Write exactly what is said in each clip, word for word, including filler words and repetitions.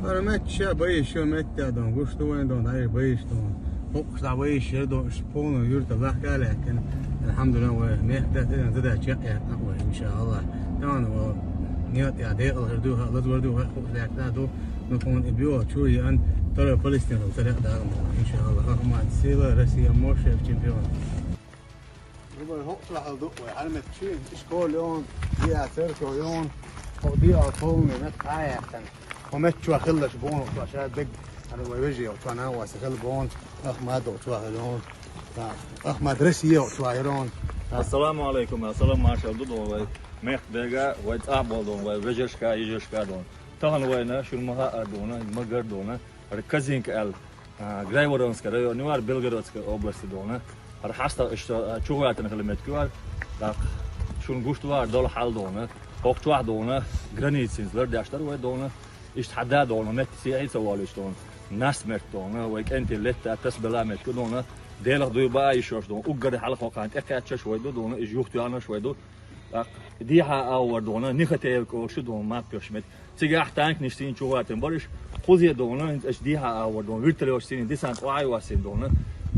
ХӀара меттиг ша байш ю, меттиг дон, гуш ду вайн дон, дӀайра байш дон. ХӀокхуш дӀа байш яра дон, уьш полный юьртара лахка а лаьттина. Алхьамдулиллахь, вай мехкдаьтта а, задач якъяьккхина вай, иншааллахь. Тахана вай некъа тӀехь декъала хир ду, хаа, лазор ду, хаа, хӀокхуш лаьттина ду. Ну, тхуна и бюро чу а еана, второй Палестина ца дакъа дагӀа, иншааллахь. Ахмат Сила, Россия, Мошев, чемпион. Вай хӀокху чохь ду вай, хьармет чуьйна, школа йон, диа церковь йон, хӀокху диа полный мет кхайаьхтан. ХӀо мет чохь хиллаш бон, хӀо ша бег, хьан вай вежа йо, чохь нан васа хилла бон, Ахмад о чохь хилла йон. Ахмад Россия о чохь йон. Ассаламу алейкум, ассалам, маршал ду дон вай. Мехт бега, вай цӀа бол дон, вай вежашка, йижашка дон. Тахана вайна, шуна ма хаъар дона, ма гар дона, хӀара Казинка аьлла. А, Грайворонский район ю, хӀара Белгородская область дона. ХӀара хьаста иштта, а, чу гӀоьртина хила меттиг ю хӀара. ТӀаккха шуна гуш ду хӀара долу хьал дона. ХӀокху чохь дона, границинца лардеш дара вай дона. Иштта хьан да дона, метта сехьа ца волуш дона. Нас метта дона, вай кӀентий летта, тасбела меттиг ю дона. Делах дуй баа йиш йолуш дона. Уггар хьалха кхана тӀекхаьччаш вай ду дона, иза юхт йоьхнарш вай ду. ТӀаккха дехьа агӀор дона, Нихотеевка олуш ю дона, маппаш мет. Цигахь танкнаш сийна чу гӀоьртина бараш, кхузе дона, хӀинца аша дехьа агӀор дона, вертолеташ сийна, десант охьа а йоссийна дона,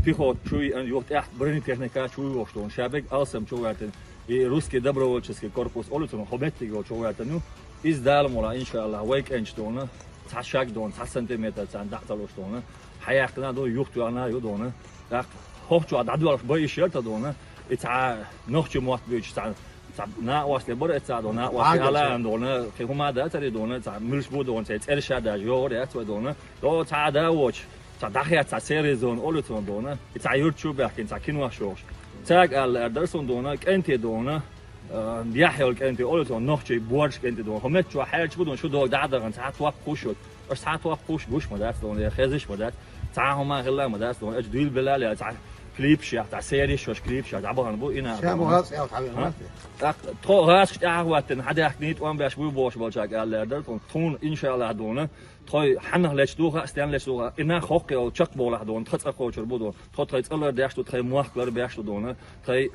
пехота чу а йиъна, юха тӀехь бронетехника чу а йохуш дона, ша бег алсам чу гӀоьртина, и русский добровольческий корпус олу цунах, хӀо меттиг йолу чу гӀоьртина ю, иза Дала мула, иншааллах, вай кӀенчу дона, цхьа шаг дона, цхьа сантиметр царна дӀа а ца луш дона, хьаяьккхина а ду, юхт йоьхна а ю дона. ТӀаккха хӀокху чохь дӀадоьлхуш байш яра тхан дона, и цхьа нохчи мотт буьйцуш цхьа, цхьа накъостий бара эццахь дона, накъостий Ӏаьнга ала а дона, кхин хӀума а дацара и дона, цхьа муьлш бу дона, цхьа цӀераш а даьжа йогӀур яц вай дона. До цхьа а да воцуш, цхьа дӀахецна цхьа серый зона олу цунах дона, и цхьа юьрта чу а баьхкина, цхьа кинош йохуш. Цаьрга аьлла лаьара дара суна дона, кӀентий дона, а, яхь йолу кӀентий олу цунах, нохчий борша кӀентий дона. ХӀо меттачохь хьаьрча бу дона, шу догу дӀа а дахана, цхьа топ кхуш ю. Аша цхьа топ кхуш гуш ма дац дона, я хезаш ма дац. Цхьа хӀума хилла ма дац дона, аша дуьйла бела а лаьа, цхьа клипаш яхь, цхьа сериш йолуш клипаш яхь, дӀабахана бу, и нах Ша ма дона. ГӀалц аьлла хьавена Хьа? Мартий? ТӀаккха тхо гӀазкхаш тӀаьхьа хӀоттина, хьан даьхкина тӀом беш буй бохуш болчаьрга аьлла лаьара дара, тхуна, тхуна, иншааллах, дона, тхой хьаннах лечу духа а, стенна лечу духа а, и нах хӀокху йолу чекхболахь дона, тха цӀа кхочур бу дона, тхо тхай цӀа лар деш ду, тхай мохк лар беш ду дона, тхай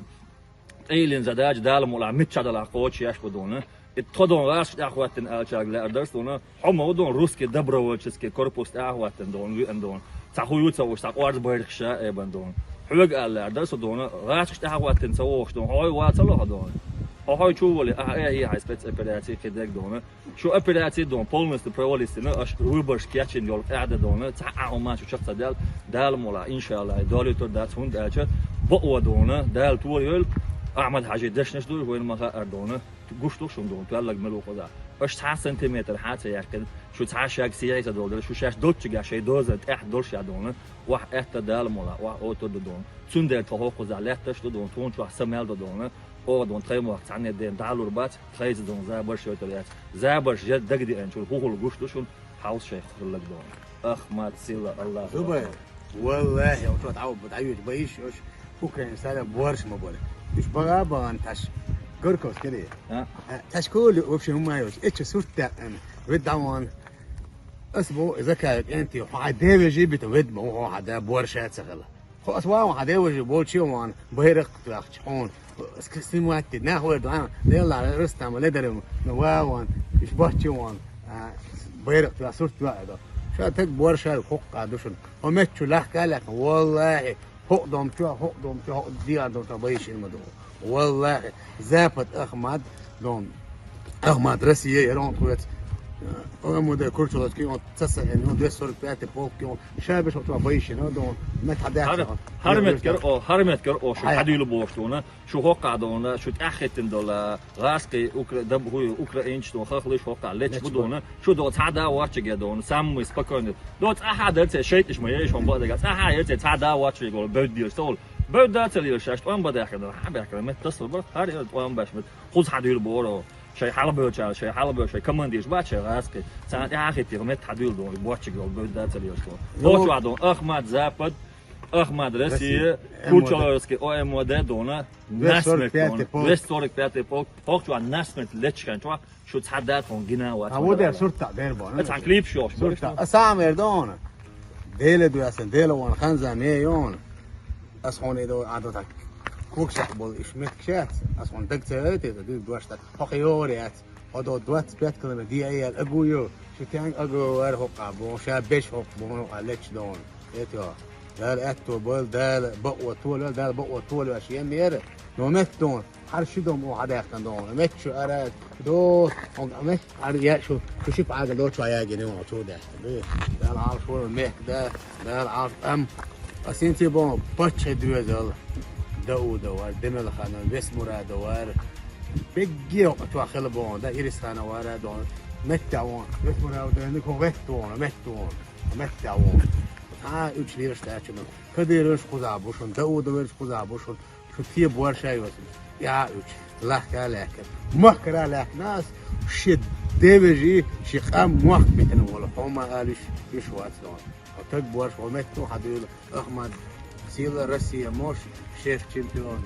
Къийлина задача Дала мула митча далахь кхочуш еш бу дона. И тхо дона гӀазкхаш тӀаьхьа хӀоттина аьллачаьрга лаьара дара суна, хьо ма ву дона русский добровольческий корпус тӀаьхьа хӀоттина дона, виъна дона. Цхьа хӀу ю ца вуш, цхьа къорза байракхаш а эбан дона. Хьоьга аьлла лаьара дара со дона, гӀазкхаш тӀаьхьа хӀоттина ца вогӀуш дона, хьо хьой ван ца лоху дона. Хьо хьой чу вали, ахьа э хьий хьайн спецопераций кхидерг дона. Шу операций дона полностью провалистина, аша выборш кечйина йолу къаьхьа дона, цхьа а хӀума шу чекх ца даьлла, Дала мула, иншалла, долуьйтур дац, хӀунда аьлча бакъо дона, Дала тора йойла, Ахьмад-Хьажи дешнаш ду, вайна ма хаъара дона, гуш ду шуна дона, тоьллаг мила ву кхузахь. Аша цхьа сантиметр хьа а ца яьккхина, шу цхьа шаг сехьа ца долу дела, шу шаьш долччигахь шайн доза тӀаьхьа долуш а дона, охьа аьтта Дала мула, охьа отур ду дона. Цундела тхо хӀокхузахь лаьтташ ду дона, тхуна чохь са мел ду дона, оха дона тхай мохк цхьанне дена дӀалур бац, тхайца дона забарш йойтур яц. Забарш я дагадеанчуьра хӀухула гуш ду шуна, хьовса шайх хӀуллаг дона. Ахмат, сила, Аллаху Зубайр, Акбар. Валлахи, оцо дӀа-, дӀаюьйцу байш, уьш Украин сара борш ма бара. Уьш бага а багӀан таш, Горьковскире. А? А, таш коли вообще хӀума йош, эча сурт даьккхана, вед дӀаван. Ас бо закай кӀенти, хьай девежи бита вед ма, хьо хьада борша ца хила. Хо ас ван хьа девежи болчи ван, байракх тахч, хьон, снимать, нах вед ван, лела растам, ледарем, но ван, иш бачи ван, а, байракх тахч, сурт ван. Ша так борша хокка душун. Хо меччу лахка лахка, валлахи, хо дом чу, хо дом чу, хо диан дом чу, байшин ма дом. Валлахи, Запад Ахмад, дон, Ахмад Россия, Иран хуец. Омуде Курчуловский, он цаса, ну, двести сорок пятый полк, он шабиш, вот, боишь, ну, дон, мет хадя. Хар-, хармет кер, о, хармет кер, о, шу хадуйла бош, дона, шу хокка, дона, шу тахеттин дола, гӀаскхий, укра-, даб-, хуй, украинч, дон, хахлыш хокка, леч бу, дона, шу до цада вачиге, дон, самый спокойный. До цаха дерце, шейтиш ма еш, он бадага, цаха ерце, цада вачиге, гол, бевдир, сол. Бевда цалил шаш, тӀом бадахка, дона, хабахка, мет тасла бар, хар ер тӀом баш, мет. Кхуза хьадуьйла боро. Шай хьалабевлчара, шай хьалабевлча, шай командирш бац шай гӀаскхи. Царна тӀе а хиттира, метта хьадуьйла дона, боччиг йолу, бевдда ца лелаш дона. Йо. Хо чохь дона, Ахмат Запад, Ахмат Россия, Россия, Курчаловский О М В Д дона, насмерть дона, двести сорок пятый полк. Двести сорок пятый полк. Хо чохь насмерть лечкан чохь, шу цхьа дат хьуна гина вац. А вот дер сурта дер бона. Цхьа клип шош. Сурта. А самер дона. Деле дуясен, деле вон ханза ме йона. Ас хьуна идо, а до так. Кукшах бол иш мет кшац. Ас хьуна даг ца вете, ду дуаш так. Хохиори ац. Хьо до двадцать пять километр, ди ай эл агу ю. Шу тянг агу вар хокъа бон, ша беш хокъ бон, а леч дон. Это. Дала аьтто бал, Дала бакъо толел, Дала бакъо толел, аш ем мер. Но мет дон, хьар ши дом о хьадаьккхана дон. Мет шу ара до, он мет ар я шу, шу шип ага до чу ая гене о чу да. Дала ал шур мет да, Дала ал ам. А синти бон, паччахьи доьзал. Дауда вар, Демелхана, Весмурадов вар. Бегге окъа чу хила бон, да Ирисхана вара дон. Мет да вон, Весмурадов да, нико вет дон, мет дон. Мет да вон. Хьа, уьч лираш дачу. Кадырович кхуза бу шун, Даудович кхуза бу шун. Шу те борша йосан. Я уьч. Лахка лаьхка. Махкара лаьхка. Нас ши девежи, ши къам мохк битана вола. Хьо ма алиш, иш вац дон. Хьо таг борш, хьо метту хьадуьйла. Ахмад, сила Россия мош, шеф чемпион.